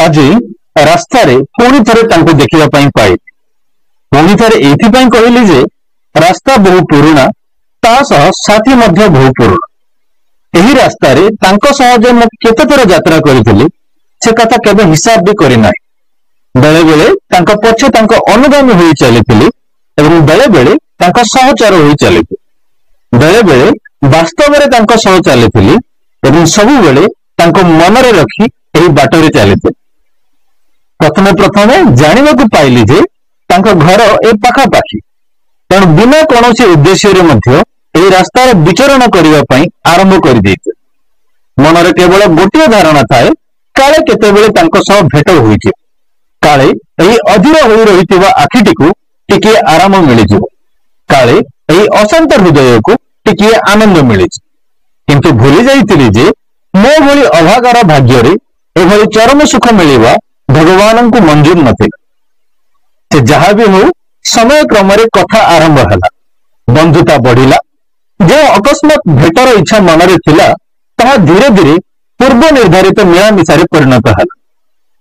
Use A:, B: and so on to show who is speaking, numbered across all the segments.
A: ଆଜି ରାସ୍ତାରେ ପୁଣି ଥରେ ତାଙ୍କୁ ଦେଖିବା ପାଇଁ ପାଇଲି। ପୁଣି ଥରେ ଏଇଥିପାଇଁ କହିଲି ଯେ ରାସ୍ତା ବହୁ ପୁରୁଣା, ତା ସହ ସାଥୀ ମଧ୍ୟ ବହୁ ପୁରୁଣା। ଏହି ରାସ୍ତାରେ ତାଙ୍କ ସହ ଯେ ମୁଁ କେତେଥର ଯାତ୍ରା କରିଥିଲି ସେ କଥା କେବେ ହିସାବ ବି କରିନାହିଁ। ବେଳେ ବେଳେ ତାଙ୍କ ପଛେ ତାଙ୍କ ଅନୁଗାମୀ ହୋଇ ଚାଲିଥିଲି ଏବଂ ବେଳେ ବେଳେ ତାଙ୍କ ସହଚର ହୋଇ ଚାଲିଥିଲି। ବେଳେ ବେଳେ ବାସ୍ତବରେ ତାଙ୍କ ସହ ଚାଲିଥିଲି ଏବଂ ସବୁବେଳେ ତାଙ୍କୁ ମନରେ ରଖି ଏହି ବାଟରେ ଚାଲିଥିଲି। ପ୍ରଥମେ ପ୍ରଥମେ ଜାଣିବାକୁ ପାଇଲି ଯେ ତାଙ୍କ ଘର ଏ ପାଖାପାଖି, ତେଣୁ ବିନା କୌଣସି ଉଦ୍ଦେଶ୍ୟରେ ମଧ୍ୟ ଏହି ରାସ୍ତାରେ ବିଚରଣ କରିବା ପାଇଁ ଆରମ୍ଭ କରିଦେଇଥିଲେ। ମନରେ କେବଳ ଗୋଟିଏ ଧାରଣା ଥାଏ, କାଳେ କେତେବେଳେ ତାଙ୍କ ସହ ଭେଟ ହୋଇଯିବ, କାଳେ ଏହି ଅଧୀର ହୋଇ ରହିଥିବା ଆଖିଟିକୁ ଟିକିଏ ଆରାମ ମିଳିଯିବ, କାଳେ ଏହି ଅଶାନ୍ତ ହୃଦୟକୁ ଟିକିଏ ଆନନ୍ଦ ମିଳିଯିବ। କିନ୍ତୁ ଭୁଲି ଯାଇଥିଲି ଯେ ମୋ ଭଳି ଅଭାଗାର ଭାଗ୍ୟରେ ଏଭଳି ଚରମ ସୁଖ ମିଳିବା ଭଗବାନଙ୍କୁ ମଞ୍ଜୁର ନଥିଲା। ସେ ଯାହା ବି ହଉ, ସମୟ କ୍ରମରେ କଥା ଆରମ୍ଭ ହେଲା, ବନ୍ଧୁତା ବଢିଲା। ଯେଉଁ ଅକସ୍ମାତ ଭେଟର ଇଚ୍ଛା ମନରେ ଥିଲା ତାହା ଧୀରେ ଧୀରେ ପୂର୍ବ ନିର୍ଦ୍ଧାରିତ ମିଳାମିଶାରେ ପରିଣତ ହେଲା।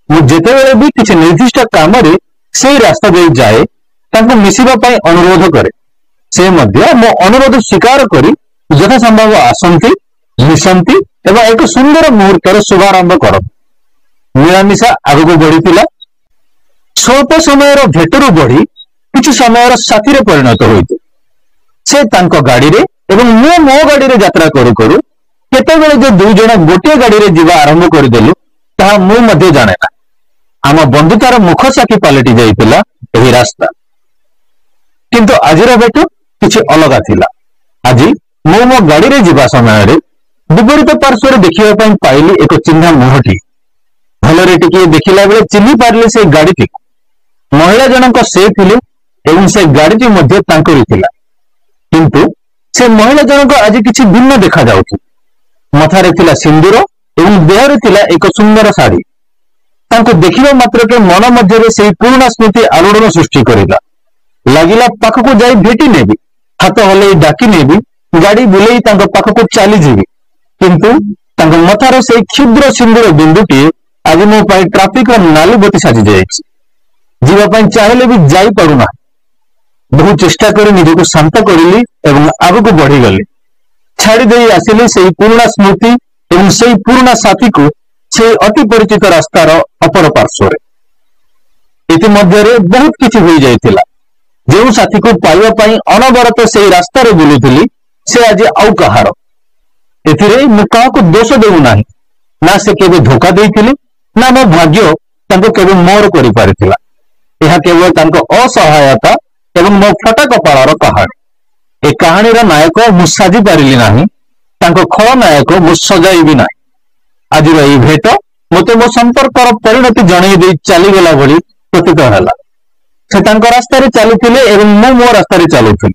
A: ମୁଁ ଯେତେବେଳେ ବି କିଛି ନିର୍ଦ୍ଦିଷ୍ଟ କାମରେ ସେଇ ରାସ୍ତା ଦେଇ ଯାଏ, ତାଙ୍କୁ ମିଶିବା ପାଇଁ ଅନୁରୋଧ କରେ। ସେ ମଧ୍ୟ ମୋ ଅନୁରୋଧ ସ୍ୱୀକାର କରି ଯଥାସମ୍ଭବ ଆସନ୍ତି, ମିଶନ୍ତି ଏବଂ ଏକ ସୁନ୍ଦର ମୁହୂର୍ତ୍ତର ଶୁଭାରମ୍ଭ କରନ୍ତି। ମିଳାମିଶା ଆଗକୁ ବଢିଥିଲା। ସ୍ୱଳ୍ପ ସମୟର ଭେଟରୁ ବଢି କିଛି ସମୟର ସାଥିରେ ପରିଣତ ହୋଇଥିଲା। ସେ ତାଙ୍କ ଗାଡିରେ ଏବଂ ମୁଁ ମୋ ଗାଡିରେ ଯାତ୍ରା କରୁ କରୁ କେତେବେଳେ ଯେ ଦୁଇ ଜଣ ଗୋଟିଏ ଗାଡିରେ ଯିବା ଆରମ୍ଭ କରିଦେଲୁ ତାହା ମୁଁ ମଧ୍ୟ ଜାଣେ ନା। ଆମ ବନ୍ଧୁତାର ମୁଖ ସାକ୍ଷୀ ପାଲଟି ଯାଇଥିଲା ଏହି ରାସ୍ତା। କିନ୍ତୁ ଆଜିର ଭେଟ କିଛି ଅଲଗା ଥିଲା। ଆଜି ମୁଁ ମୋ ଗାଡିରେ ଯିବା ସମୟରେ ବିପରୀତ ପାର୍ଶ୍ୱରେ ଦେଖିବା ପାଇଁ ପାଇଲି ଏକ ଚିହ୍ନା ମୁହଁଟି। ଭଲରେ ଟିକିଏ ଦେଖିଲା ବେଳେ ଚିହ୍ନି ପାରିଲି ସେଇ ଗାଡିଟିକୁ। ମହିଳା ଜଣଙ୍କ ସେ ଥିଲେ ଏବଂ ସେ ଗାଡିଟି ମଧ୍ୟ ତାଙ୍କରି ଥିଲା। କିନ୍ତୁ ସେ ମହିଳା ଜଣକ ଆଜି କିଛି ଭିନ୍ନ ଦେଖାଯାଉଥିଲେ। ମଥାରେ ଥିଲା ସିନ୍ଦୁର ଏବଂ ଦେହରେ ଥିଲା ଏକ ସୁନ୍ଦର ଶାଢୀ। ତାଙ୍କୁ ଦେଖିବା ମାତ୍ରକେ ମନ ମଧ୍ୟରେ ସେଇ ପୁରୁଣା ସ୍ମୃତି ଆଲୋଡ଼ନ ସୃଷ୍ଟି କରିଲା। ଲାଗିଲା ପାଖକୁ ଯାଇ ଭେଟି ନେବି, ହାତ ହଲେଇ ଡାକି ନେବି, ଗାଡି ବୁଲେଇ ତାଙ୍କ ପାଖକୁ ଚାଲିଯିବି। କିନ୍ତୁ ତାଙ୍କ ମଥାର ସେଇ କ୍ଷୁଦ୍ର ସିନ୍ଦୁର ବିନ୍ଦୁଟିଏ ଆଜି ମୋ ପାଇଁ ଟ୍ରାଫିକର ନାଲି ବତୀ ସାଜି ଯାଇଛି। ଯିବା ପାଇଁ ଚାହିଁଲେ ବି ଯାଇପାରୁନାହିଁ। ବହୁ ଚେଷ୍ଟା କରି ନିଜକୁ ଶାନ୍ତ କରିଲି ଏବଂ ଆଗକୁ ବଢିଗଲି। ଛାଡି ଦେଇ ଆସିଲି ସେଇ ପୁରୁଣା ସ୍ମୃତି ଏବଂ ସେଇ ପୁରୁଣା ସାଥୀକୁ ସେଇ ଅତି ପରିଚିତ ରାସ୍ତାର ଅପର ପାର୍ଶ୍ୱରେ। ଇତିମଧ୍ୟରେ ବହୁତ କିଛି ହୋଇଯାଇଥିଲା। ଯେଉଁ ସାଥୀକୁ ପାଇବା ପାଇଁ ଅନବରତ ସେଇ ରାସ୍ତାରେ ବୁଲୁଥିଲି ସେ ଆଜି ଆଉ କାହାର। ଏଥିରେ ମୁଁ କାହାକୁ ଦୋଷ ଦେଉନାହିଁ। ନା ସେ କେବେ ଧୋକା ଦେଇଥିଲେ, ନା ମୋ ଭାଗ୍ୟ ତାଙ୍କୁ କେବେ ମୋର କରିପାରିଥିଲା। ଏହା କେବଳ ତାଙ୍କ ଅସହାୟତା ଏବଂ ମୋ ଫଟା କପାଳର କାହାଣୀ। ଏ କାହାଣୀର ନାୟକ ମୁଁ ସାଜି ପାରିଲି ନାହିଁ, ତାଙ୍କ ଖଳନାୟକ ମୁଁ ସଜାଇବି ନାହିଁ। ଆଜିର ଏଇ ଭେଟ ମୋତେ ମୋ ସମ୍ପର୍କର ପରିଣତି ଜଣେଇ ଦେଇ ଚାଲିଗଲା ଭଳି ପ୍ରତୀତ ହେଲା। ସେ ତାଙ୍କ ରାସ୍ତାରେ ଚାଲୁଥିଲେ ଏବଂ ମୁଁ ମୋ ରାସ୍ତାରେ ଚାଲୁଥିଲି।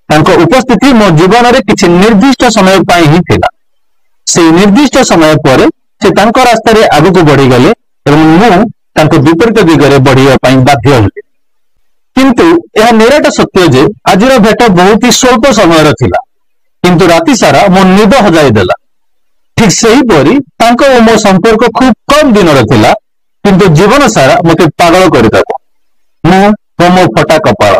A: ତାଙ୍କ ଉପସ୍ଥିତି ମୋ ଜୀବନରେ କିଛି ନିର୍ଦ୍ଦିଷ୍ଟ ସମୟ ପାଇଁ ହିଁ ଥିଲା। ସେଇ ନିର୍ଦ୍ଦିଷ୍ଟ ସମୟ ପରେ ସେ ତାଙ୍କ ରାସ୍ତାରେ ଆଗକୁ ବଢିଗଲେ ଏବଂ ମୁଁ ତାଙ୍କ ବିପରୀତ ଦିଗରେ ବଢିବା ପାଇଁ ବାଧ୍ୟ ହେଲି। କିନ୍ତୁ ଏହା ନିରାଟ ସତ୍ୟ ଯେ ଆଜିର ଭେଟ ବହୁତ ହି ସ୍ୱଳ୍ପ ସମୟର ଥିଲା, କିନ୍ତୁ ରାତି ସାରା ମୋ ନିଦ ହଜାଇ ଦେଲା। ଠିକ ସେହିପରି ତାଙ୍କ ଓ ମୋ ସମ୍ପର୍କ ଖୁବ କମ ଦିନର ଥିଲା, କିନ୍ତୁ ଜୀବନ ସାରା ମୋତେ ପାଗଳ କରିଦେବ। ମୁଁ ଓ ମୋ ଫଟା କପାଳ।